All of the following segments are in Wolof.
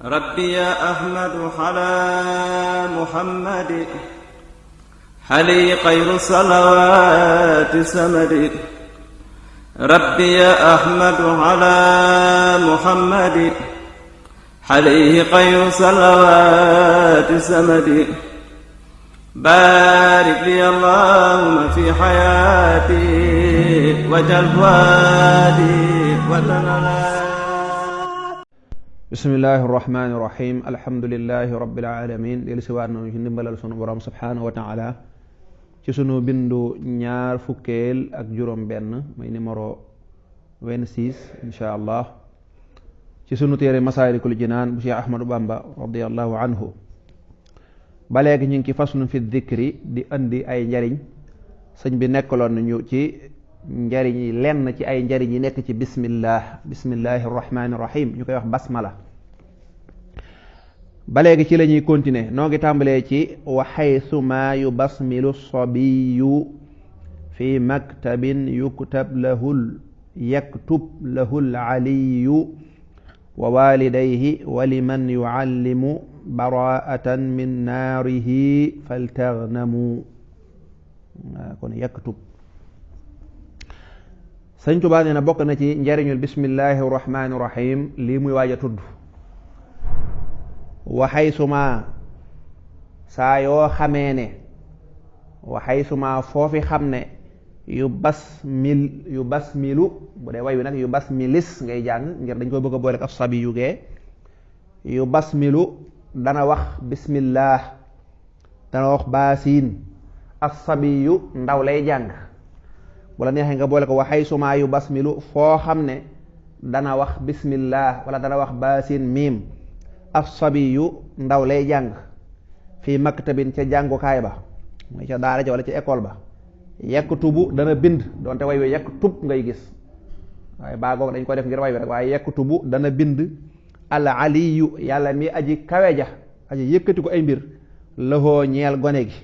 ربي يا أحمد على محمد حلي خير صلوات سمد. ربي يا أحمد على محمد حليه خير صلوات سمد. بارك لي اللهم في حياتي وجل فؤادي وتنالي. bismillahi irrahmani irrahim alhamdulilahi rabbil alamin dellu si waat nañu ci ndimbalal sunu borom subhanahu wa taala ci sunu bindu ñaar fukkeel ak juróom benn muy numéro 26 insha allah ci sunu téere masaalikul jinaan bu Cheikh Ahmadou Bamba radiallahu anhu. ba léegi ñu ngi ci faslun fi dikri di andi ay njariñ. sëñ bi nekkaloon nañu ci njariñ yi lenn ci ay njariñ yi nekk ci bismillahi irrahmani irrahim ñu koy wax basmala. ba léegi ci la ñuy continuer noo ngi tàmbalee ci wa xaytuma yubasmilu sabiyu fi maktabin yaktub lahul aliyu wa walidayhi wa liman yuallimu baraatan min naarihi faltagnamu. kon yaktub sëñ Tuubaa nee na bokk na ci njariñul bismillahi irrahmani irrahim lii muy waaj a tudd. waxay suma saa yoo xamee ne waxay suma foofi xam ne yu basmilu bu dee way wi nag yu basmilis ngay jàng ngir dañ koy bëgg a boole ak asabi yu gee yu basmilu dana wax bismillah dana wax baasiin asabi yu ndaw lay jàng bu la neexee nga boole ko waxay suma yu basmilu foo xam ne dana wax bismillah wala dana wax baasiin miim as-sabiyu ndaw lay jàng fii maktabin ca jàngukaay ba mooy ca daara ja wala ca école ba yaktubu dana bind doonte way wi yaktub ngay gis waaye baagoog dañ ko def ngir way wi rek waaye yaktubu dana bind al aliyu yàlla mi aji kawe ja aji yëkkati ko ay mbir lahoo ñeel gone gi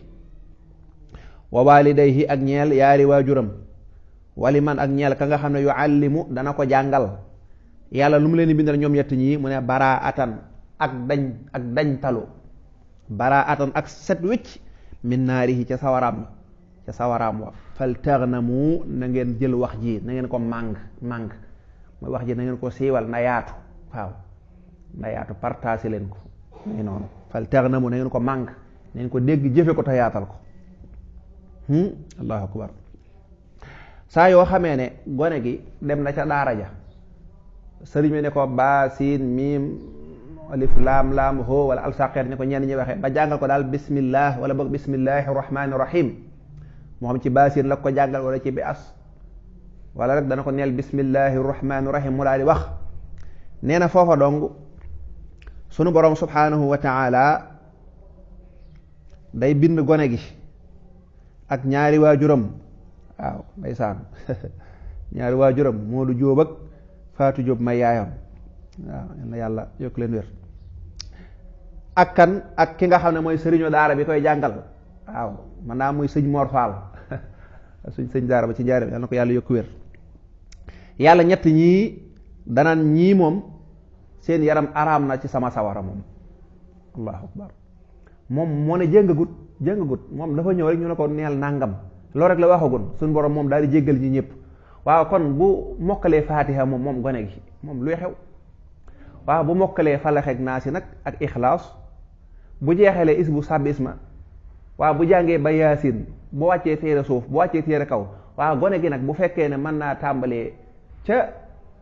wa walidayhi ak ñeel yaari waajuram wali man ak ñeel ka nga xam ne yuallimu dana ko jàngal yàlla lu mu leen di bindal ñoom ñett ñii mu ne baraatan ak dañ talu baraatan ak set wicc min naarihi ca sawaraam wa faltagnamu na ngeen jël wax ji na ngeen ko màng mooy wax ji na ngeen ko siiwal na yaatu waaw na yaatu partagé leen ko ngi noonu faltagnamu na ngeen ko màng na ngeen ko dégg jëfe ko te yaatal ko allahu akbar. saa yoo xamee ne gone gi dem na ca daara ja sëriñ mi ne ko baa siin miim alif laam laam hoo wala alsaqeer ni ko ñenn ñi waxee ba jàngal ko daal bismillah wala boog bismillahi rahmani rahim moo xam ci baasin la ko jàngal wala ci bi as wala rek dana ko neel bismillahi rahmani rahim mu daal di wax. nee na foofa dong sunu borom subhanahu wa taala day bind gone gi ak ñaari waajuram waaw ndeysaan ñaari waajuram Moodu Jóob ak Faatu Jóob may yaayam waaw na yàlla yokk leen wér ak kan ak ki nga xam ne mooy sëriñu daara bi koy jàngal waaw man naa muy sëñ Mor Fall sëñ daara ba ci njaaram yàlla na ko yàlla yokk wér. yàlla ñett ñii danaan ñii moom seen yaram araam na ci sama sawara moom allahu akbar. moom moo ne jëngagut moom dafa ñëw rek ñu ne ko neel nàngam loolu rek la waxagun suñu borom moom daal di jéggal ñi ñëpp. waaw kon bu mokkalee faatiha moom gone gi moom luy xew. waaw bu mokkalee falaxeeg naasi nag ak ixlaas bu jeexalee isbu sàbbi isma waaw bu jàngee ba yaasin bu wàccee téere suuf bu wàccee téere kaw waaw gone gi nag bu fekkee ne mën naa tàmbalee ca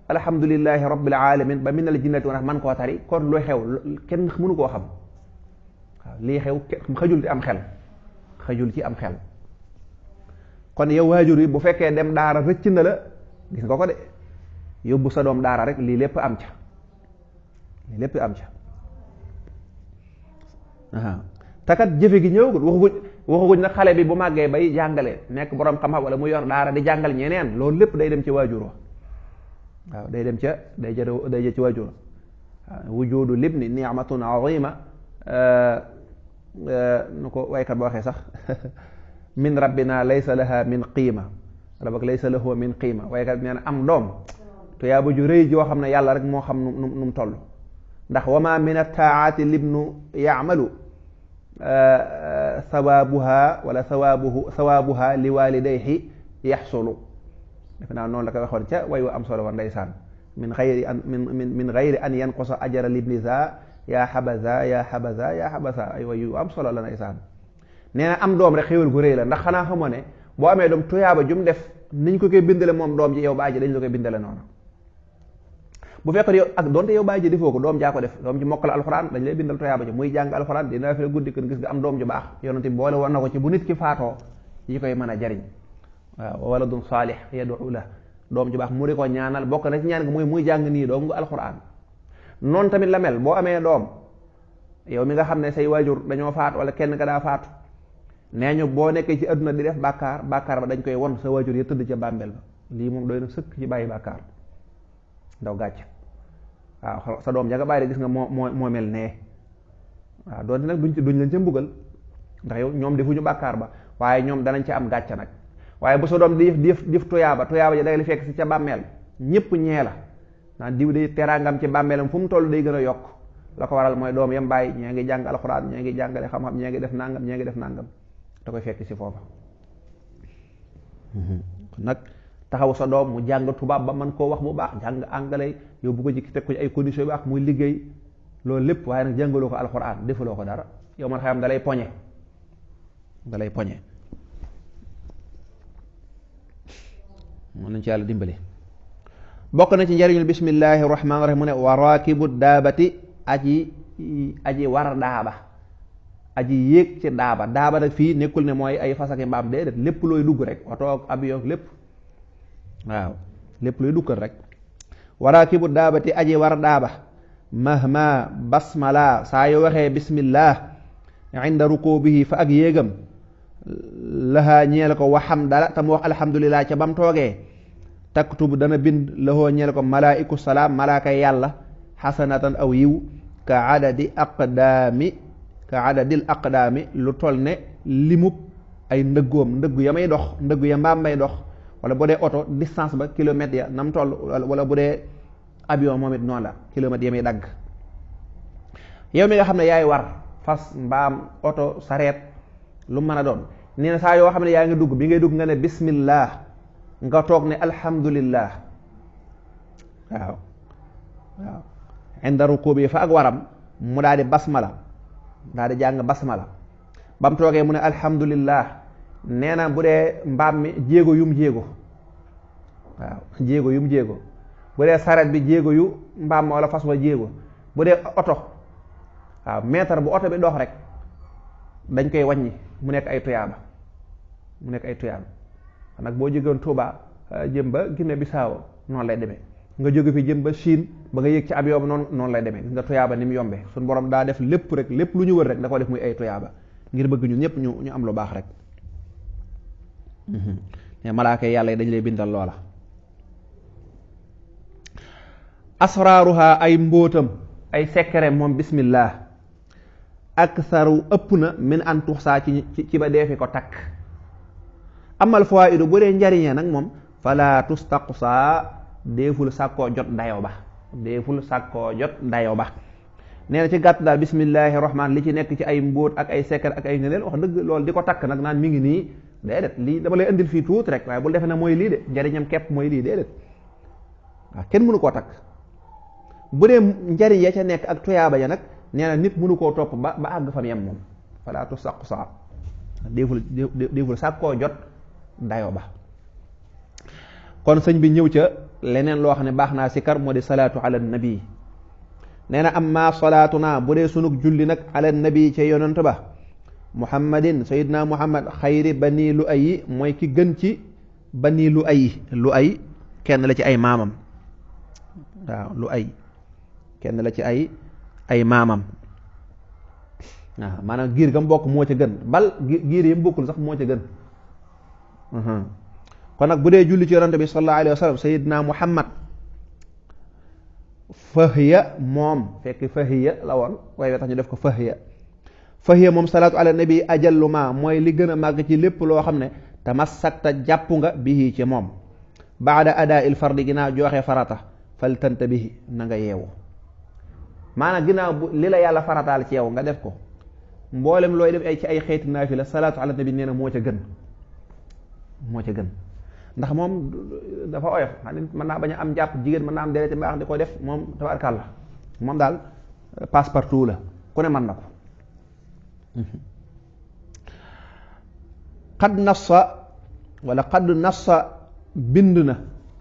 alhamdulillahi rabbil alamin ba minal jinnati wa man koo tari kon luy xew kenn mënu koo xam. waaw lii xew xajul ci am xel kon yow waajur yi bu fekkee dem daara rëcc na la gis nga ko de yóbbu sa doom daara rek lii lépp am ca takat jëfe gi ñëwagul waxaguñ nag xale bi bu màggee bay jàngale nekk borom xam-xam wala mu yor daara di jàngal ñeneen loolu lépp day dem ci waajur wa waaw day ci waajur wa waaw wujudu libni ni'matun azima nu ko waykat ba waxee sax min rabbina laysa laha min qiima wala boog laysa lahu min qiima waykat nee na am doom te yaa ba ju rëy joo xam ne yàlla rek moo xam nu mu toll ndax wama min attaati libnu yaamalu sawaabuha wala sawaabuha li walidayhi yaxsulu defe naa noonu la koy waxoon ca way wa am solo war ndeysaan min gayri an yanqusa ajra libni za yaa xabaza yaa xabaza yaa xabaza ay way yu am solo la ndeysaan. nee na am doom rek xéwal gu rëy la ndax xanaa xamoo ne boo amee doom tuyaaba jum def niñ ko koy bindale moom doom ji yow baay ji dañ la koy bindale noonu. bu fekkoon yow ak donte yow baay ji defoo ko doom jaa ko def doom ji mokkal alxuraan dañ lay bindal tuyaaba ji muy jàng alxuraan dina fi la guddi kon gis nga am doom ju baax yonent bi boole woon na ko ci bu nit ki faatoo yi koy mën a jariñ waaw waladun saalih yad'u la doom ju baax mu di ko ñaanal bokk na ci ñaan gi muy jàng nii doom nga alxuraan. noonu tamit la mel boo amee doom yow mi nga xam ne say waajur dañoo faatu wala kenn ka daa faatu nee ñu boo nekkee ci adduna di def bàkkaar ba dañ koy won sa waajur ya tëdd ca bàmbeel ba lii moom doy na sëkk ci bàyyi bàkkaar ndaw gàcc waaw sa doom ja nga bàyyi gis nga moo mel nee waaw doonte nag duñ leen ca mbugal ndax yow ñoom defuñu bàkkaar ba waaye ñoom danañ ca am gàcc nag waaye bu sa doom di def tuyaaba ja day li fekk si ca bàmmeel ñépp ñee la naan diw day teraangam ci bàmmeelam fu mu toll day gën a yokk la ko waral mooy doom yam bàyyi ñee ngi jàng alxuraan ñee ngi jàngale xam-xam ñee ngi def nangam da koy fekk si foofa nag taxaw sa doom mu jàng tubaab ba man koo wax bu baax jàng anglais yow bu ko jikki teg ko ci ay conditions yu baax muy liggéey loolu lépp waaye nag jàngaloo ko alxuraan defaloo ko dara yow man xam da lay poñe mën nañ ci yàlla dimbali. bokk na ci njariñul bismillahi rahmaani rahim mu ne wa raakibu daabati aji war daaba aji yéeg ci daaba nag fii nekkul ne mooy ay fasaki mbaam déedéet lépp looy dugg rek oto ak avion lépp waaw lépp looy duggal rek wa raakibu daabati aji war daaba mahma basmala saa yoo waxee bismillah inda rukubihi fa ak yéegam lahaa ñeel ko waxam dala te mu wax alhamdulillah ca bam toogee taktub dana bind lahoo ñeel ko malaa'iku salaam malaaka yàlla xasanatan aw yiw ka adadil aqdaami lu toll ne limub ay ndëggu ya may dox ndëggu ya mbaam may dox wala bu dee oto distance ba kilomètres ya nam toll wala bu dee avion moom it noonu la kilomètres ya may dagg yow mi nga xam ne yaay war fas mbaam oto sareet lu mën a doon nee na saa yoo xam ne yaa ngi dugg bi ngay dugg nga ne bismillah nga toog ne alhamdulillah waaw inda rukubi fa ak waram mu daal di basmala daal di jàng basmala ba mu toogee mu ne alhamdulillah nee na bu dee mbaam mi jéego yum jéego bu dee saret bi jéego yu mbaam ma wala fas wa jéego bu dee oto waaw mètre bu oto bi dox rek dañ koy wàññi mu nekk ay tuyaaba nag boo jógewoon Touba jëm ba Guinée Bissau noonu lay demee nga jóge fi jëm ba Chine ba nga yéeg ci avion bi noonu lay demee gis nga tuyaaba ni mu yombee suñu borom daa def lépp lu ñu wër rek da ko def muy ay tuyaaba ngir bëgg ñun ñëpp ñu am lu baax rek mais malaaka yàlla yi dañ lay bindal loola. asraaruha ay mbóotam ay secret moom bismillah aksaru ëpp na min an tuxsaa ci ba deefi ko takk. amal fawaidu bu dee njariñee nag moom fala tustaqsa déeful sàkkoo jot dayo ba nee na ci gàtt daal bismillahi rahmaan li ci nekk ci ay mbóot ak ay secret ak ay ngëneel wax dëgg loolu di ko takk nag naan mi ngi nii déedéet lii dama lay indil fii tuuti rek waaye bul defe ne mooy lii de njariñam képp mooy lii déedéet waaw kenn mënu koo takk bu dee njariñ ya ca nekk ak tuyaaba ya nag nee na nit mënu koo topp ba àgg fam yem moom fala tustaqsa déeful sàkkoo jot dayo ba. kon sëñ bi ñëw ca leneen loo xam ne baax naa sikar moo di salaatu ala nabi nee na amma salaatuna bu dee sunug julli nag ala nabi ca yonent ba muhammadin sayidna muhammad xayri bani lu ayi mooy ki gën ci bani lu ay kenn la ci ay maamam waaw lu ay kenn la ci ay maamam waaw maanaam giir gam bokk moo ca gën bal giir yi mu bokkul sax moo ca gën kon nag bu dee julli ci yonante bi sallallahu alayhi wa sallam sayidna muhammad fahiya moom fekk fahiya la woon waaye tax ñu def ko fahiya moom salaatu ala nabi ajallu ma mooy li gën a màgg ci lépp loo xam ne tamassakta jàpp nga bihi ci moom baada adaa il fardi ginnaaw joxe farata fal tantabihi na nga yeewu maanaam ginnaaw bu li la yàlla farataal ci yow nga def ko mboolem looy def ay ci ay xeeti naafila salaatu ala nabi nee na moo ca gën ndax moom dafa oyof mën naa bañ a am jàpp jigéen mën naa am deret mbaax di ko def moom tabaarkàlla moom daal passe partout la ku ne mën na ko qad nassa bind na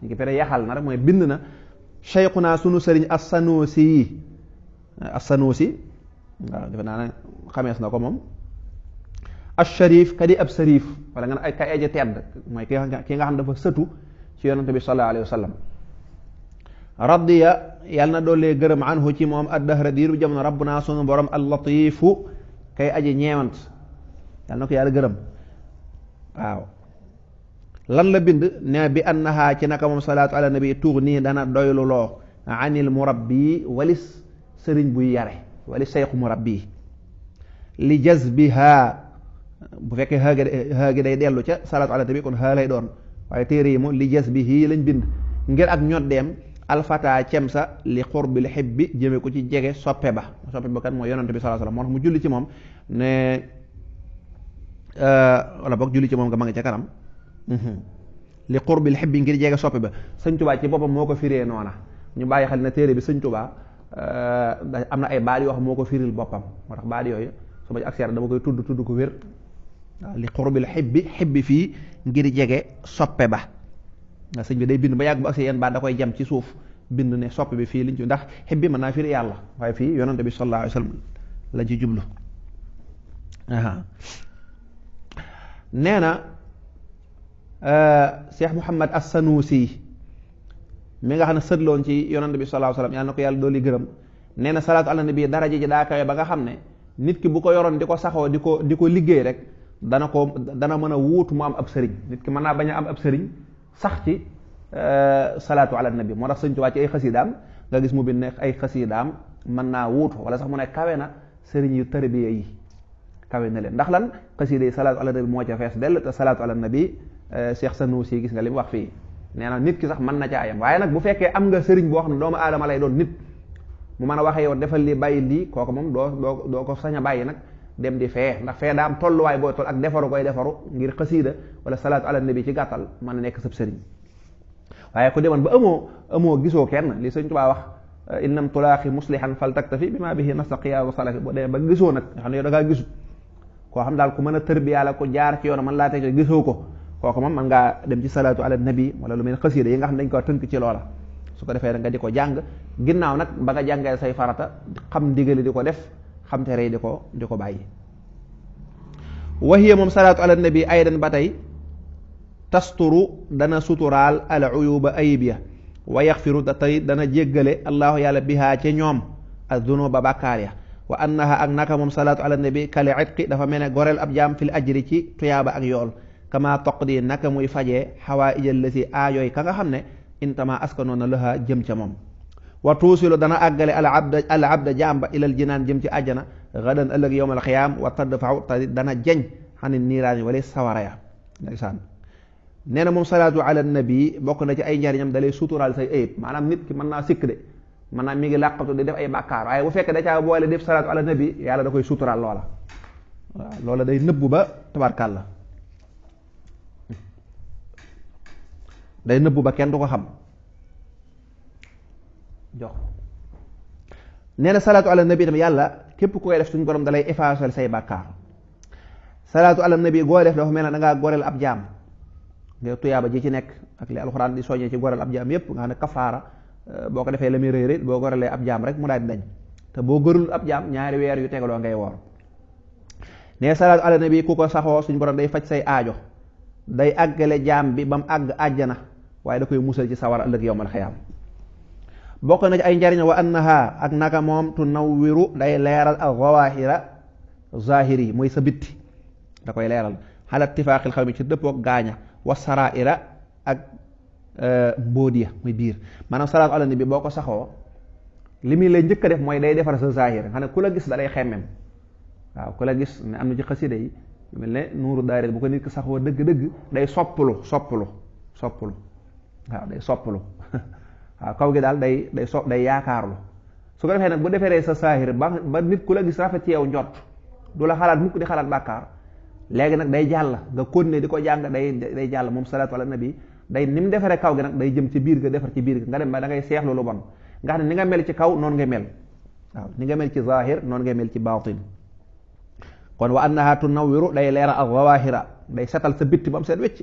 ñu ngi fere yaxal na rek mooy bind na cheikhuna sunu sëriñ as-Sanusi waaw defe naa ne xamees na ko moom ash-Sharif kadi ab sharif wala nga ne ay kay aja tedd mooy ki nga xam dafa sëtu ci yonante bi sallallahu alayhi wa sallam radiya yàlla na doolee gërëm anhu ci moom ad-dahra diiru jamono rabbuna sunu borom al-latifu kay aji ñeewant yàlla na ko yàlla gërëm waaw lan la bind ne bi annaha ci naka moom salaatu ala nabi tuur nii dana doylu loo anil murabbi walis sëriñ buy yare walis sayxu murabbi li jazbiha bu fekkee xaagi day dellu ca salaatu ala nabi kon xaa lay doon waaye téere yi moom li jazbihi lañ bind ngir ak ñoddeem alfata cem sa li qurbil hibbi jëme ko ci jege soppe ba kan mooy yonante bi sallallahu alayhi wasallam moo tax mu julli ci moom ne wala boog julli ci moom nga ma nga ca kanam li qurbil hibbi ngir jege soppe ba sëñ Tuubaa ci boppam moo ko firee noona ñu bàyyi xel na téere bi sëñ Tuubaa am na ay baat yoo xam moo ko firil boppam moo tax baat yooyu su ma ci accès dama koy tudd ko wér waaw li qurbil hibbi fii ngir jege soppe ba nga sëñ bi day bind ba yàgg bu accès yenn baat da koy jam ci suuf bind ne soppe bi fii liñ ci ndax hibbi mën naa firi yàlla waaye fii yonante bi sallallahu alayhi wasallam lañ ci jublu nee na Cheikh Muhammad as-Sanusi mi nga xam ne sëtloon ci yonante bi sallallahu alayhi wasallam yàlla na ko yàlla dooli gërëm nee na salaatu ala nabi daraja ji daa kawe ba nga xam ne nit ki bu ko yoroon di ko saxoo di ko liggéey rek dana mën a wuutu mu am ab sëriñ nit ki mën naa bañ a am ab sëriñ sax ci salaatu ala nabi moo tax Sëñ Tuubaa ci ay xasiidaam nga gis mu bind ne ay xasiidaam mën naa wuutu wala sax mu ne kawe na sëriñ yu tarbiya yi kawe na leen ndax lan xasiida yi salaatu ala nabi moo ca fees dell te salaatu ala nabi Cheikh Sanusi gis nga li mu wax fii nee na nit ki sax mën na ca ayam waaye nag bu fekkee am nga sëriñ boo xam ne doomu aadama lay doon nit mu mën a waxee yow defal lii bàyyi lii kooku moom doo ko sañ a bàyyi nag dem di fee ndax fee daa am tolluwaay booy toll ak defaru koy defaru ngir xasiida wala salaatu ala nabi ci gàttal mën na nekk sab sëriñ waaye ku demoon ba amoo gisoo kenn li Sëñ Tuubaa wax innam tulaaxi muslihan fal taktafi bi ma bihi nastaqiya wa salafi boo demee ba gisoo nag nga xam ne yow da ngaa gisut koo xam daal ku mën a tërbiya la ko jaar ci yoon man laa teg gisoo ko kooku moom man ngaa dem ci salaatu ala nabi wala lu mel ne xasiida yi nga xam ne dañ ko tënk ci loola su ko defee nga di ko jàng ginnaaw nag ba nga jàngee say farata xam ndigali di ko def xam tere yi di ko bàyyi wahiya moom salaatu ala nabi aydan ba tey tasturu dana suturaal al uyuba ayib ya wa yaxfiru da tey dana jéggale allahu yàlla bihaa ca ñoom az-zunuba bàkkaar ya wa annaha ak naka moom salaatu ala nabi kale itqi dafa mel ne goreel ab jaam fil ajri ci tuyaaba ak yool kama toqdi naka muy fajee xawaa ijal la si aajooy ka nga xam ne intama askanoon na laha jëm ca moom wa tuusilu dana àggale al abda jamba ilal jinaan jëm ci àjjana gadan ëllëg yowmal xiyaam wa tadfau te dana jeñ xani niiraani wala sawara ya ndeysaan nee na moom salaatu ala nabi bokk na ci ay njariñam dalay suturaal say ayib maanaam nit ki mën naa sikk de maanaam mi ngi làqatu di def ay bàkkaar waaye bu fekkee da caa boole def salaatu ala nabi yàlla da koy suturaal loola waaw loola day nëbbu ba tabarkàlla day nëbbu ba kenn du ko xam jox nee na salaatu ala nabi tam yàlla képp ku koy def suñu borom dalay effacer say bàkkaar salaatu ala nabi goo def dafa mel ne da ngaa goreel ab jaam nga tuyaaba ji ci nekk ak li alxuraan di soññee ci goreel ab jaam yépp nga xam ne kafaara boo ko defee la muy rëy boo gorelee ab jaam rek mu daal di dañ te boo gorul ab jaam ñaari weer yu tegaloo ngay woor nee salaatu ala nabi ku ko saxoo suñu borom day faj say aajo day àggale jaam bi ba mu àgg àjjana waaye da koy musal ci sawar ëllëg yowmal xiyaam bokk na ci ay njariñ wa annaha ak naka moom tunawwiru day leeral al zawahira zahiri mooy sa bitti da koy leeral xala ittifaaqil xaw mi ci dëppook gaaña wa saraira ak mbóodiya muy biir maanaam salaatu ala nabi boo ko saxoo li muy lay njëkk a def mooy day defar sa zahir xam ne ku la gis da day xemmem waaw ku la gis ne am na ci xasida yi mel ne nuuru daare bu ko nit ki saxoo dëgg-dëgg day soppulu waaw day soppulu waaw kaw gi daal day yaakaarlu su ko defee nag bu deferee sa saahir ba nit ku la gis rafet ci yow njort du la xalaat mukk di xalaat bàkkaar léegi nag day jàll nga continuer di ko jàng day jàll moom salaatu ala nabi day ni mu defaree kaw gi nag day jëm ci biir ga defar ci biir ga nga dem ba da ngay seexlu lu bon nga xam ne ni nga mel ci kaw noonu nga mel waaw ni nga mel ci zahir noonu nga mel ci baatin kon wa annaha tunawwiru day leera al zawahira day setal sa bitti ba mu seet wecc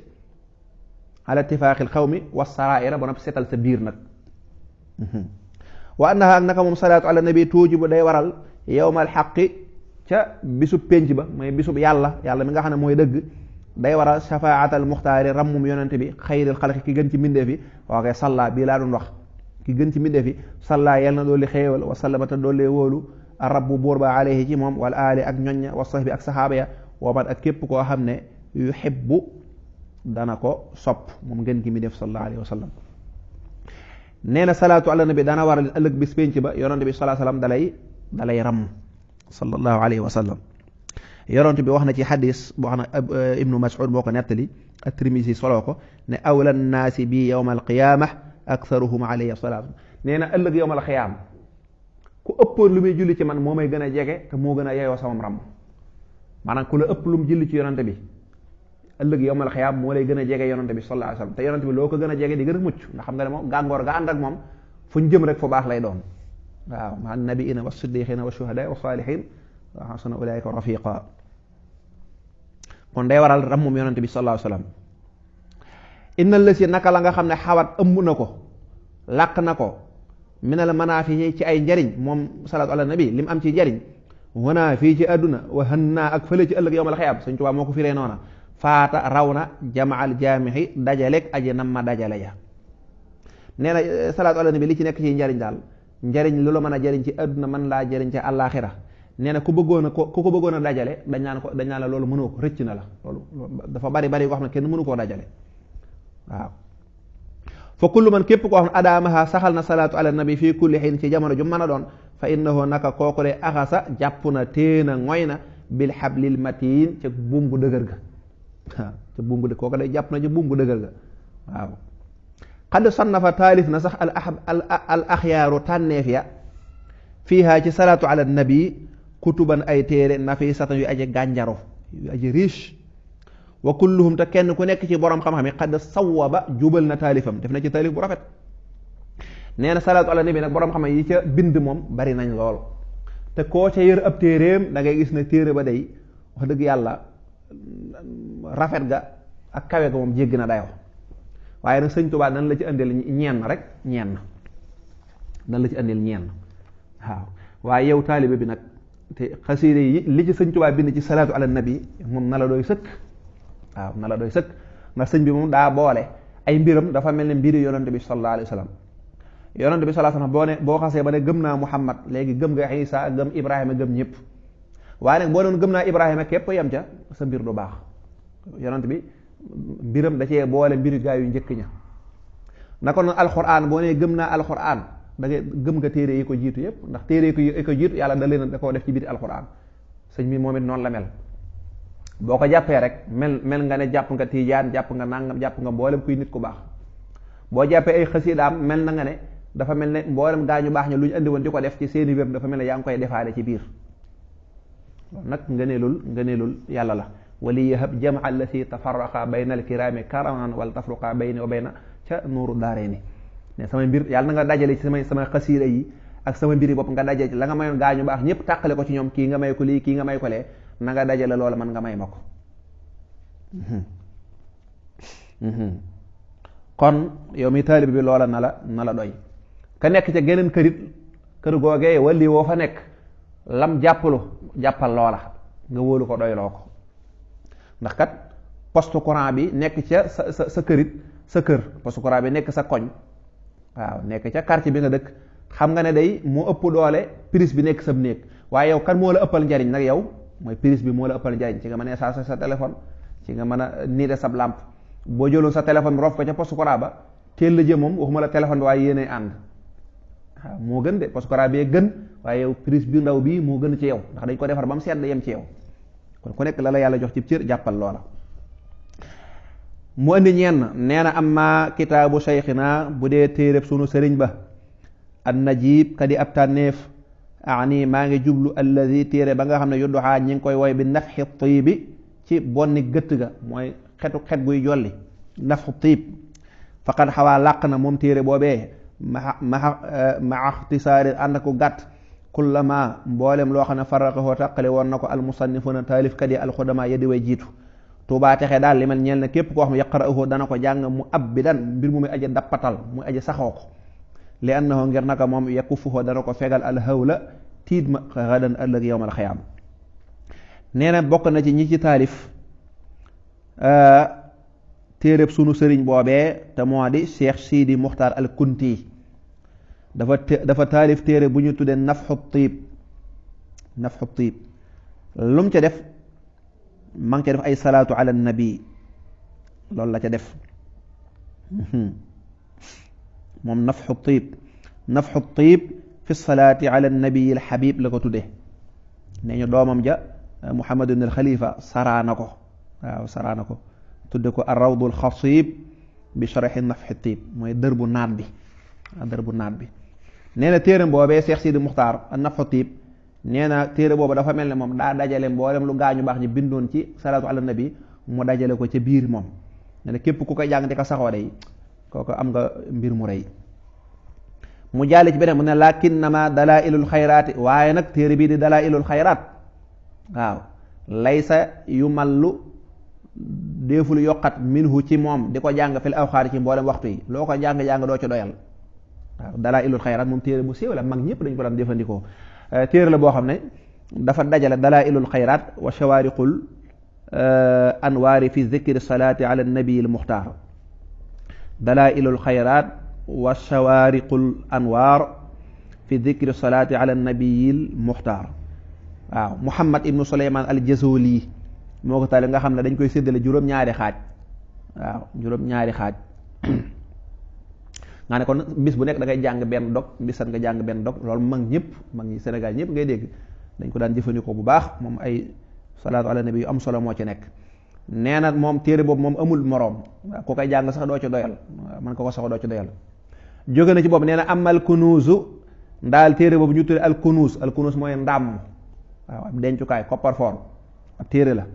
ala ittifaqil xawmi wa saraira ba noppi setal sa biir nag wa annaha ak naka moom salaatu ala nabi tuujibu day waral yawmal xaqi ca bisub pénc ba mooy bisub yàlla mi nga xam ne mooy dëgg day waral shafaatal muxtaari rammum yonente bi xayril xalqi ki gën ci mbindeef yi waakay salla bii laa doon wax ki gën ci mbindeef yi salla yal na dooli xéewal wa sallamata doollee wóolu a rabbu buur ba alayhi ci moom wal aali ak ñoñña wa sahbi ak saxaaba ya wa man ak képp koo xam ne yuhibbu dana ko sopp moom ngeen gi mi def sallallahu alayhi wa sallam nee na salaatu ala nabi dana waral ëllëg bis pénc ba yonente bi sallallahu alayhi wa sallam dalay ramm sallallahu alayhi wa sallam yonente bi wax na ci xadis boo xam ne ibnu mas'ud moo ko nettali at-Tirmisi soloo ko ne awla nnaasi bi yawma alqiyaama aktharuhum alayhi salaatu nee na ëllëg yawma alqiyaama ku ëppoon lu muy julli ci man moo may gën a jege te moo gën a yeyoo sama ram maanaam ku la ëpp lu mu julli ci yonente bi ëllëg yawmal xiyaam moo lay gën a jege yonente bi sallallahu alayhi wasallam te yonente bi loo ko gën a jege di gën a mucc ndax xam nga ne moom gàngoor ga ànd ak moom fu ñu jëm rek fu baax lay doon waaw ma nabiina wa siddiqina wa shuhada wa salihin wa hasuna ulaika rafiqa kon day waral rammum yonente bi sallallahu alayhi wasallam innal lasi naka la nga xam ne xawat ëmb na ko làq na ko minal manaafi ci ay njariñ moom salaatu ala nabi lim am ci njariñ wana fii ci àdduna wa hanna ak fële ci ëllëg yawmal xiyaam Sëñ Tuubaa moo ko firee noona faata raw na jamaal jaamixi dajaleeg aji nam ma dajale ja nee na salaatu ala nabi li ci nekk ci njariñ daal njariñ lu la mën a jariñ ci àdduna mën laa jariñ ci àllaaxira nee na ku ko bëggoon a dajale dañ naan la loolu mënoo ko rëcc na la loolu dafa bari ko xam ne kenn mënu koo dajale waaw fa kullu man képp koo xam ne adaamaha saxal na salaatu ala nabi fii kulli xiin ci jamono ju mën a doon fa innahu naka kooku de axasa jàpp na téena ngoy na bil hablil matiin ca buum bu dëgër ga waaw ca buum bu kooku de jàpp na ca buum bu dëgër ga waaw xad sannafa taalif na sax al axyaaru tànneef ya fiiha ci salaatu ala nabi kutuban ay téere nafisatan yu aji gànjaro yu aji riche wa kulluhum te kenn ku nekk ci borom xam-xam yi xad sawwaba jubal na taalifam def na ci taalif bu rafet nee na salaatu ala nabi nag borom xam yi ca bind moom bari nañ lool te koo ca yër ab téeréem da ngay gis ne téere ba day wax dëgg yàlla rafet ga ak kawe ga moom jéggi na dayoo waaye nag Sëñ Tuubaa nan la ci andil ñenn rek nan la ci andil ñenn waaw waaye yow taalibe bi nag te xasiide yi li ci Sëñ Tuubaa bind ci salaatu ala nabi moom na la doy sëkk waaw na la doy sëkk ndax sëñ bi moom daa boole ay mbiram dafa mel ne mbiri yonante bi sallallahu alayhi wa sallam yonante bi sallallahu alayhi wa sallam boo xasee ba ne gëm naa Muhammad léegi gëm nga Isa gëm Ibrahima gëm ñëpp waaye nag boo doon gëm naa Ibrahima képp yem ca sa mbir du baax yonante bi mbiram da cee boole mbiri gaa yu njëkk ña naka noonu alxuraan boo nee gëm naa alxuraan da ngay gëm nga téere yi ko jiitu yëpp ndax téere yi ko jiitu yàlla da koo def ci biir alxuraan sëñ bi moom it noonu la mel boo ko jàppee rek mel nga ne jàpp nga tiijaan jàpp nga nangam jàpp nga mboolem kuy nit ku baax boo jàppee ay xasiidaam mel na nga ne dafa mel ne mboolem gaa ñu baax ña lu ñu andi woon di ko def ci seeni wér dafa mel ne yaa ngi koy defaale ci biir loolu nag ngëneelul yàlla la wali yahab jamaa allati tafarraqa bayna alkiraami karaman wala tafruqa bayni wa bayna ca nuuru daarayni ne sama mbir yàlla na nga dajale ci sama xasiida yi ak sama mbiri bopp nga dajale ci la nga mayoon gaa ñu baax ñëpp tàqale ko ci ñoom kii nga may ko lii kii nga may ko lee na nga dajale loola man nga may ma ko kon yow mi taalib bi loola na la doy ka nekk ca geneen kër googee wali woo fa nekk lam jàppal loola nga wóolu ko doyloo ko ndax kat poste courant bi nekk ca sa kërit sa kër poste courant bi nekk sa koñ waaw nekk ca quartier bi nga dëkk xam nga ne day moo ëpp doole prise bi nekk sa néeg waaye yow kan moo la ëppal njariñ nag yow mooy prise bi moo la ëppal njariñ ci nga mën a charger sa téléphone ci nga mën a niide sab lampe boo jëloon sa téléphone bi rof ko ca poste courant ba teel la jëm moom waxuma la téléphone bi waaye yéenay ànd waaw moo gën de poste courant bee gën waaye yow prise bi ndaw bii moo gën ci yow ndax dañ ko defar ba mu sedd yem ci yow kon ku nekk la yàlla jox ci cër jàppal loola mu indi ñenn nee na amma kitaabu sayxina bu dee téeréb sunu sëriñ ba an najib kadi ab tànneef ani maa ngi jublu alladi téere ba nga xam ne yudduxaa ñi ngi koy woy bi nafxi tiibi ci bonni gëtt ga mooy xet guy jolli nafxu tiib faqad xawaa làq na moom téere boobee ma ixtisaari ànd ko gàtt kullama mboolem loo xam ne faraqahoo taqale woon na ko almusannifuna taalifkat yi alxudama ya di way jiitu tuubaa texe daal li mel ñeel na képp koo xam ne yaqra'uhu dana ko jàng mu abbidan mbir mu muy aji dappatal muy aji saxoo ko li annahu ngir naka moom yakufuhu dana ko fegal alhawla tiit ma gadan ëllëg yowmal xiyaam nee na bokk na ci ñi ci taalif téeréb sunu sëriñ boobee te moo di Cheikh Sidi Muxtaar al Kunti dafa taalif téere bu ñu tuddee nafxu tiib lu mu ca def ma ngi ca def ay salaatu ala nabi loolu la ca def moom nafxu tiib fi salaati ala nabi al xabib la ko tuddee nee ñu doomam ja Muhammad ibn al Xalifa saraana ko tudde ko ar-rawdul xasib bi sharhi nafxi tiib mooy dër bu naat bi nee na téere boobee Cheikh Sidi Muxtaar a nafxu tiib nee na téere boobu dafa mel ne moom daa dajale mboolem lu gaañu baax ñi bindoon ci salaatu ala nabi mu dajale ko ca biir moom nee na képp ku koy jàng di ko saxoo day kooku am nga mbir mu rëy mu jàlle ci beneen mu ne lakinnama dalailul xayraati waaye nag téere bii di dalailul xayraat waaw laysa yu mallu déeful yokkat minhu ci moom di ko jàng fil awxaari ci mboolem waxtu yi loo ko jàng-jàng doo ci doyal waaw dalailul xayraat moom téere bu siiw la mag ñëpp dañ ko daan jëfandikoo téere la boo xam ne dafa dajale dalailul xayraat wa shawaariqul anwaari fi zikri salaati ala nabi al muxtaar dalailul xayraat wa shawaariqul anwaar fi zikri salaati ala nabi al muxtaar waaw Muhammad ibnu Suleymaan al Jazuli moo ko taalif nga xam ne dañ koy séddale juróom-ñaari xaaj nga ne kon bis bu nekk da ngay jàng benn dog bisan nga jàng benn dog loolu mag ñi Sénégal ñëpp ngay dégg dañ ko daan jëfandikoo bu baax moom ay salaatu ala nabi yu am solo moo ci nekk nee na moom téere boobu moom amul moroom waaw ku koy jàng sax doo ci doyal man ko sax doo ci doyal jóge na ci boobu nee na amal kunuusu ndaal téere boobu ñu tudde al kunuus mooy ndàmm waaw ab dencukaay coffre-fort ab téere la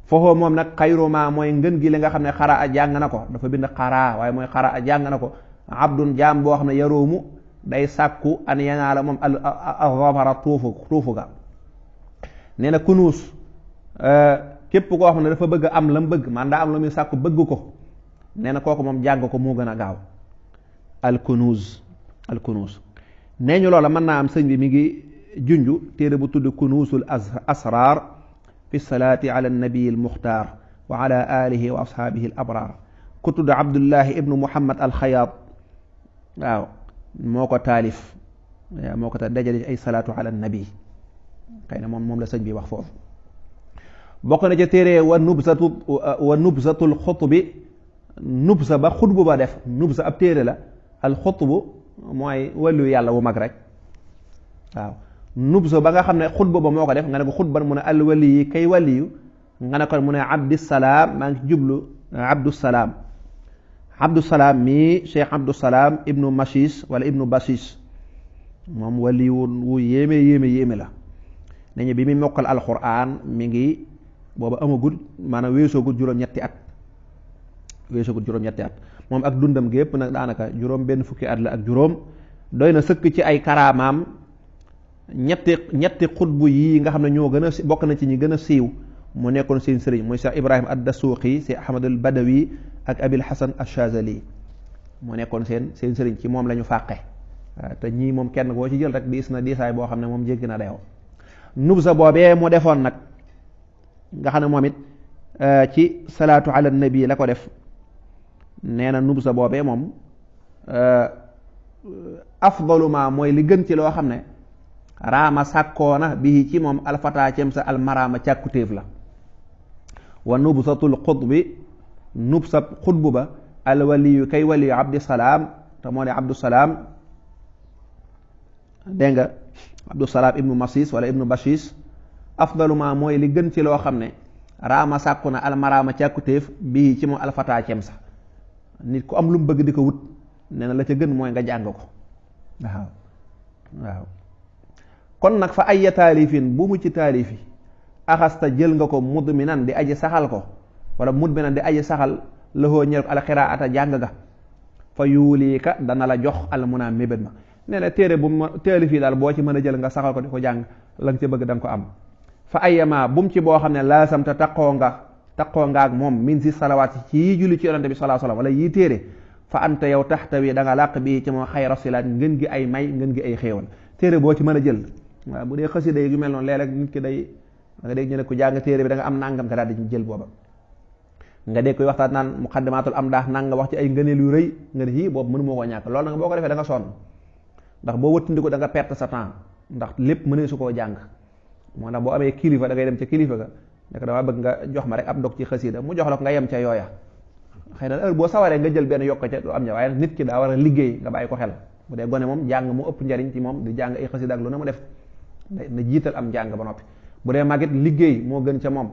foofu moom nag xayruma mooy ngën gi li nga xam ne xara a jàng na ko dafa bind xaraa waaye mooy xara a jàng na ko abdun jaam boo xam ne yaroomu day sàkku an yanaala moom al-zafara tuufu ga nee na kunuus képp koo xam ne dafa bëgg am la mu bëgg man daa am la muy sàkku bëgg ko nee na kooku moom jàng ko moo gën a gaaw al kunuus nee ñu loola mën naa am sëñ bi mi ngi junju téere bu tudd kunuusul asraar fi salaati ala nabi al muxtaar wa ala alihi wa ashaabihi al abraar ku tudd Abdullahi ibnu Muhammad al Xayaat waaw moo ko taalif dajale ay salaatu ala nabi xëy na moom la sëñ bi wax foofu bokk na ca téere wa nubzatul xutbi nubza ba xutbu ba def nubza ab téere la al xutbu mooy wàllu yàlla wu mag rek waaw nubza ba nga xam ne xutba ba moo ko def nga ne ko xutban mu ne al wali yi kay waliyu nga ne ko mu ne abdusalaam maa ngi jublu abdusalaam mii cheikh abdusalaam ibnu machis wala ibnu bachis moom wali wu yéeme la nañu bi muy mokkal alquran mi ngi booba amagul maanaam weesoogul juróom-ñetti at moom ak dundam gépp nag daanaka juróom benn fukki at la ak juróom doy na sëkk ci ay karaamaam ñetti xutbu yi nga xam ne ñoo gën a bokk na ci ñi gën a siiw mu nekkoon seen sëriñ muy Cheikh Ibrahim ad-Dasuuqi Cheikh Ahmad al-Badawi ak Abil Hasan ash-Shazali mu nekkoon seen sëriñ ci moom la ñu fàqe te ñii moom kenn koo ci jël rek diis na diisaay boo xam ne moom jéggi na dayoo nubza boobee mu defoon nag nga xam ne moom it ci salaatu ala nabi la ko def nee na nubza boobee moom afdalu ma mooy li gën ci loo xam ne raama sàkkoona bii ci moom alfataa cem sa almaraama càkkutéef la wa nubsatul xutbi nubsab xutbu ba alwaliyu kay waliyu abdusalaam te moo ne abdusalaam dégg nga abdusalaam ibnu masis wala ibnu bashis afdalu ma mooy li gën ci loo xam ne raama sàkku na almaraama càkkutéef bii ci moom alfataa cem sa nit ku am lu mu bëgg di ko wut nee na la ca gën mooy nga jàng ko waaw kon nag fa ay taalifin bu mu ci taalifi axasta jël nga ko mudminan di aji saxal ko wala mudminan di aji saxal lahoo ñel ko alxiraata jàng ga fa yuuliika dana la jox almunaa mébét ma nee na téere bu ma taalifi daal boo ci mën a jël nga saxal ko di ko jàng la nga ci bëgg da nga ko am fa ayama bu mu ci boo xam ne laasamta taqoo nga ak moom min si salawaat ci yii julli ci yonante bi sallallahu alayhi wasallam wala yii téere fa anta yow taxtawi da nga làq bii ci moom xayra silaat ngën gi ay may ngën gi ay xéewal téere boo ci mën a jël waaw bu dee xasida yu mel noonu léeg-léeg nit ki day nga dégg ñu ne ku jàng téere bi da nga am nangam te daal di jël booba nga dégg koy waxtaan naan muqaddimatul am daax nang nga wax ci ay ngëneel yu rëy nga ne yii boobu mënu moo koo ñàkk loolu nag boo ko defee da nga sonn ndax boo wëttandiko da nga perte sa temps ndax lépp mënee su koo jàng moo tax boo amee kilifa da ngay dem ca kilifa ga nekk dama bëgg nga jox ma rek ab dog ci xasida mu jox la ko nga yem ca yooya xëy na heure boo sawaree nga jël benn yokk ca du am ña waaye nit ki daa war a liggéey nga bàyyi ko xel bu dee gone moom jàng mu ëpp njariñ ci moom di jàng ay xasida ak lu ne mu def na jiital am jàng ba noppi bu dee màggit liggéey moo gën ca moom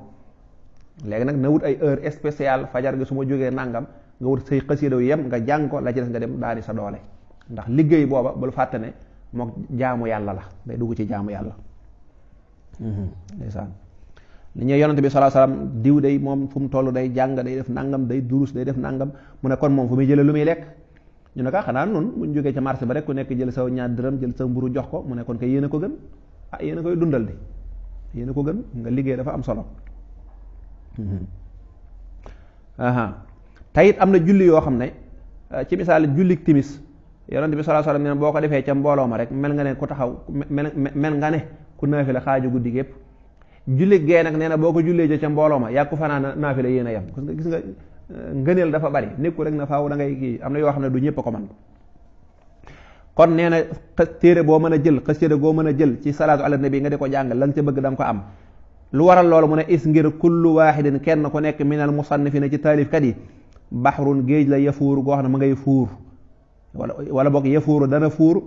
léegi nag na wut ay heure spéciale fajar gi su ma jógee nangam nga wut say xasida yu yem nga jàng ko la ci des nga dem daani sa doole ndax liggéey booba bul fàtte ne mook jaamu yàlla la day dugg ci jaamu yàlla ndeysaan li ñuy yonante bi sallallahu alayhi wasallam diw day moom fu mu toll day jàng day def nangam day durus day def nangam mu ne kon moom fu muy jëlee lu muy lekk ñu ne ko xanaa noonu bu ñu jógee ca marché ba rek ku nekk jël sa ñaar dërëm jël sa mburu jox ko mu ne kon kay yéen a ko gën ah yéen a koy dundal di yéen a ko gën nga liggéey dafa am solo tayit am na julli yoo xam ne ci misaal julli timis yonante bi sallallahu alayhi wasallam ne boo ko defee ca mbooloo ma rek mel nga ne ku taxaw mel nga ne ku naafila xaaju guddi gépp julli gee nag nee na boo ko jullee ca mbooloo ma yaa ko fanaan naafila yéen a yem gis nga ngëneel dafa bari nekku rek na faaw da ngay kii am na yoo xam ne du ñëpp ko man kon nee na téere boo mën a jël xasida goo mën a jël ci salaatu ala nabi nga di ko jàng la nga ca bëgg da nga ko am lu waral loolu mu ne is ngir kullu waaxidin kenn ku nekk minal musannifina ci taalifkat yi baxrun géej la yafuuru goo xam ne ma ngay fuur wala boog yafuuru dana fuur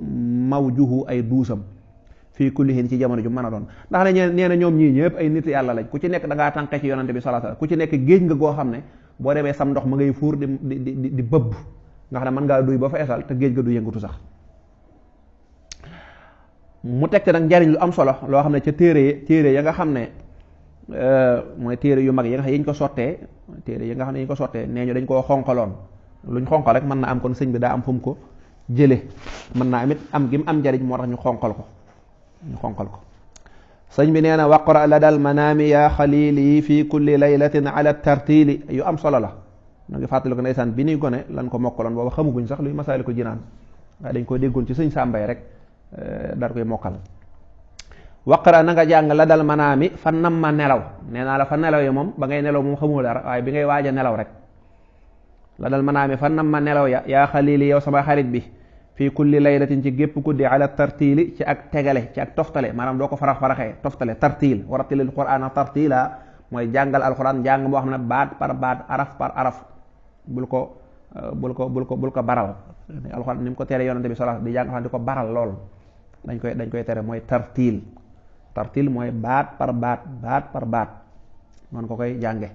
mawjuhu ay duusam fii kullihin ci jamono ju mën a doon ndax ne nee na ñoom ñii ñëpp ay nit yàlla lañ ku ci nekk da ngaa tànqe ci yonante bi sallallahu alayhi wasallam ku ci nekk géej nga goo xam ne boo demee sam ndox ma ngay fuur di bëbb nga xam ne mën ngaa duy ba fa esal te géej ga du yëngatu sax mu teg nag njariñ lu am solo loo xam ne ca téere ya nga xam ne mooy téere yu mag yi nga xam ne yiñ ko sottee téere yi nga xam ne yiñ ko sottee nee ñu dañ koo xonqaloon luñ xonqal rek mën na am kon sëñ bi daa am fu mu ko jële mën naa amit am gi mu am njariñ moo tax ñu xonqal ko sëñ bi nee na waqra la dal manaami yaa xalili fi kulli laylatin ala tartili yu am solo la na ngi fàttali ko ndeysaan bi nuy gone lan ko mokkaloon booba xamuguñ sax luy masaali ko jinaan waaye dañ ko déggoon ci sëñ Sàmbay rek dar koy mokkal waqra na nga jàng la dal manaami fa nam ma nelaw nee naa la fa nelaw yi moom ba ngay nelaw moom xamoo dara waaye bi ngay waaj a nelaw rek la dal manaami fa nam ma nelaw yaa xalili yow sama xarit bi fii kulli laylatin ci gépp guddi ala tartiili ci ak tegale ci ak toftale maanaam doo ko faraxee toftale tartiil wa rattilil qur'aana tartiila mooy jàngal alquran jàng boo xam ne baat par baat araf par araf bul ko baral alquran ni mu ko tere yonante bi sallallahu alayhi wasallam di jàng alquran di ko baral lool dañ koy tere mooy tartiil mooy baat par baat noonu ko koy jànge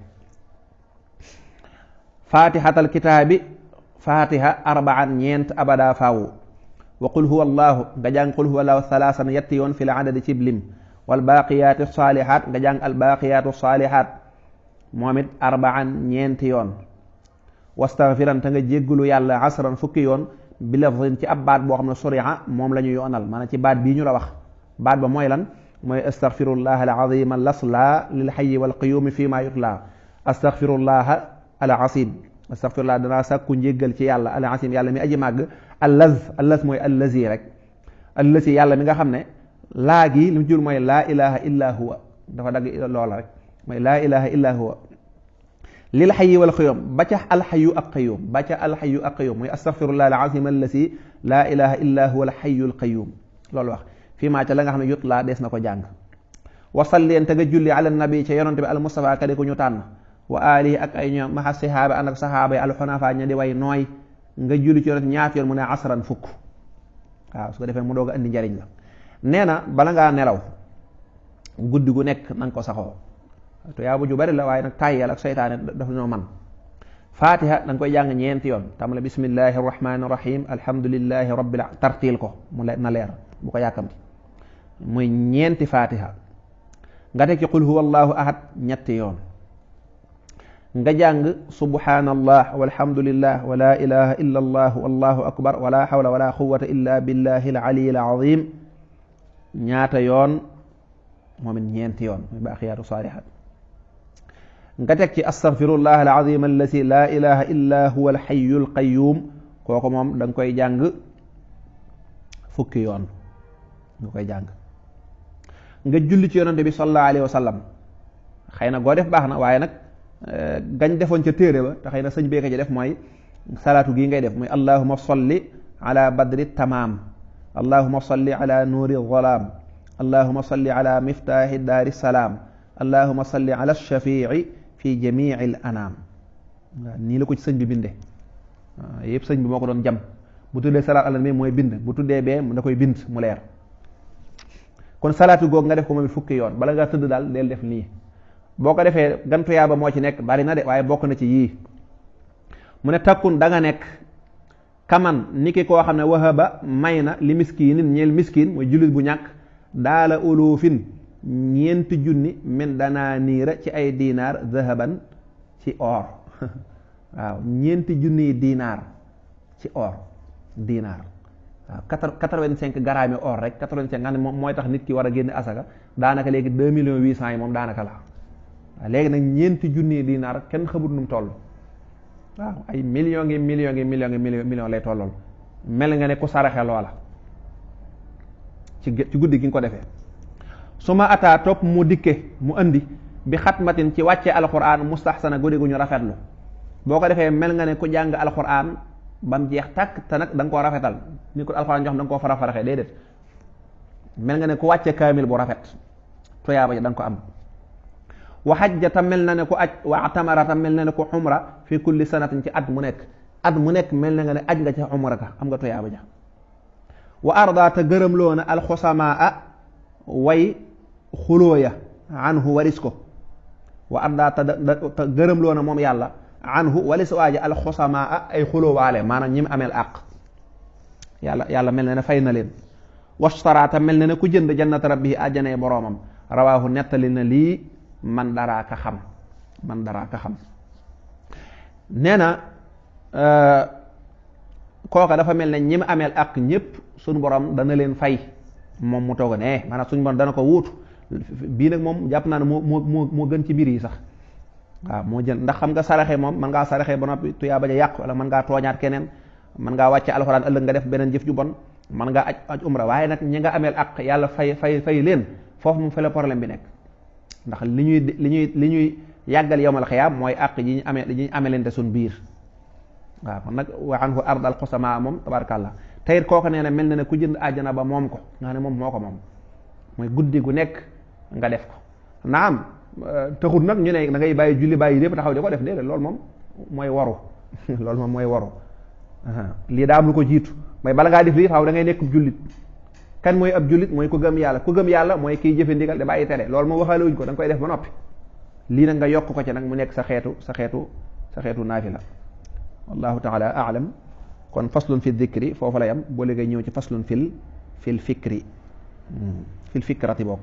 fatihatal kitaabi fatiha arba'an ñeent abada faawu wa qul huwa allahu nga jàng qul huwa allahu thalaasan yetti yoon fi l adadi cib lim wal baaqiyaatu saalihaat nga jàng al baaqiyaatu saalihaat moom it arba'an ñeenti yoon wastaghfiran te nga jéggulu yàlla asran fukki yoon bi lafzin ci ab baat boo xam ne suriha moom la ñu yoonal maanaam ci baat bii ñu la wax baat ba mooy lan mooy astaghfirullah al azim al asla lil hayyi wal qayyum fi ma yutla astaghfirullah al azim astaghfirullah danaa sàkku njéggal ci yàlla al azim yàlla mi aji màgg allaz mooy allazi rek allazi yàlla mi nga xam ne laa gi li mu jur mooy laa ilaha illa huwa dafa dagg loola rek mooy laa ilaha illa huwa lil hayyi wal qayyum ba ca alxayu ak qayyum mooy astaghfirullah al azim allazi laa ilaha illa huwa al hayyul qayyum loolu wax fii maa ca la nga xam ne yut laa dees na ko jàng wasalleen te nga julli ala nabi ca yonante bi al mustafa kadi ku ñu tànn wa alihi ak ay ñoom maxa sahaaba ànd ak sahaaba yi alxunafa ña di way nooy nga julli ci yonante ñaati yoon mu ne asran fukk waaw su ko defee mu doog a andi njariñ la nee na bala ngaa nelaw guddi gu nekk na nga ko saxoo te yaa bu ju bari la waaye nag tàyyeel ak seytaane dafa ñoo man fatiha da nga koy jàng ñeenti yoon tamale bismillahi rahmani rahim alhamdulillahi rabbil tartiil ko mu na leer bu ko yàkkamti muy ñeenti fatiha nga teg ci qul huwa allahu ahad ñetti yoon nga jàng subhanallah walhamdulillah wa la ilaha illa allah wallahu akbar wa la hawla wa la quwwata illa billahi al-ali al-azim ñaata yoon moom it ñeenti yoon muy baaqiyaatu saalihaat nga teg ci astaghfirullah al-azim allati la ilaha illa huwa al-hayyul qayyum kooku moom da nga koy jàng fukki yoon nga koy jàng nga julli ci yonante bi sallallahu alayhi wa sallam xëy na goo def baax na waaye nag gañ defoon ca téere ba te xëy na sëñ beeka ci def mooy salaatu gii ngay def mooy allahuma salli ala badri tamaam allahuma salli ala nuuri zalaam allahuma salli ala miftaahi daari salaam allahuma salli ala shafii fi jamii al anaam waaw nii la ko ci sëñ bi binde waaw yëpp sëñ bi moo ko doon jam bu tuddee salaat ala nabi mooy bind bu tuddee bee da koy bind mu leer kon salaatu googu nga def ko moom it fukki yoon bala nga tëdd daal del def nii boo ko defee gantu yaaba moo ci nekk bari na de waaye bokk na ci yii mu ne takkun da nga nekk kaman ni ki koo xam ne wahaba may na li miskiinin ñeel miskiin mooy jullit bu ñàkk daala ulufin ñeenti junni min danaa niira ci ay diinaar zahaban ci or waaw ñeenti junni diinaar ci or diinaar waaw 85 grammes yi or rek 85 nga ne moom mooy tax nit ki war a génne asaka daanaka léegi 2 millions 800 yi moom daanaka la waaw léegi nag ñeenti junni diinaar kenn xamut nu mu toll waaw ay millions millions lay tollool mel nga ne ku saraxe loola ci guddi gi nga ko defee su ma ataa topp mu dikke mu andi bi xatmatin ci wàcce alquran mustahsana guddi gu ñu rafetlu boo ko defee mel nga ne ku jàng alquran ba mu jeex tàkk te nag da nga koo rafetal ni ko alquran jox da nga koo faraxee déedéet mel nga ne ku wàcce kaamil bu rafet tuyaaba ja da nga ko am wa hajja ta mel na ne ku aj wa atamara ta mel na ne ku umra fi kulli sanatin ci at mu nekk mel na nga ne aj nga ca umra ka am nga tuyaaba ja wa arda ta gërëm loona alxusamaa way xulóoya anhu walis ko wa arda ta gërëm loona moom yàlla anhu walis waaja alxusamaa ay xulóowaale maanaam ñi mu ameel àq yàlla mel na ne fay na leen washtara ta mel na ne ku jënd jannata rabbihi àjjanay boroomam rawaahu nettali na lii man daraa ka xam nee na kooka dafa mel ne ñi mu ameel ak ñépp suñu borom dana leen fay moom mu toog ne maanaam suñu borom dana ko wuutu bii nag moom jàpp naa ne moo gën ci mbir yi sax waaw moo jël ndax xam nga saraxe moom mën ngaa saraxe ba noppi tuyaa bañ a yàq wala mën ngaa tooñaat keneen mën ngaa wàcce alxuraan ëllëg nga def beneen jëf ju bon mën ngaa aj umra waaye nag ñi nga ameel ak yàlla fay leen foofu mu fele problème bi nekk ndax li ñuy yàggal yowmal xiyaam mooy àq yi ñu amelente suñ biir waaw kon nag wa anhu ardal xusama moom tabarakallah tayit kooku nee na mel na ne ku jënd àjjana ba moom ko nga ne moom moo ko moom mooy guddi gu nekk nga def ko naam taxut nag ñu ne da ngay bàyyi julli bàyyi lépp taxaw di ko def déedéet loolu moom mooy waru loolu moom mooy waru lii daa am lu ko jiitu mooy bala ngaa def lii faaw da ngay nekk jullit kan mooy ab jullit mooy ku gëm yàlla mooy kiy jëfe ndigal da bàyyi tere loolu moom waxaale wuñ ko da nga koy def ba noppi lii nag nga yokk ko ci nag mu nekk sa xeetu naafila wallahu taala aalam kon faslun fi dhikri foofu la yam boo léegi ñëw ci faslun fil fikrati bokk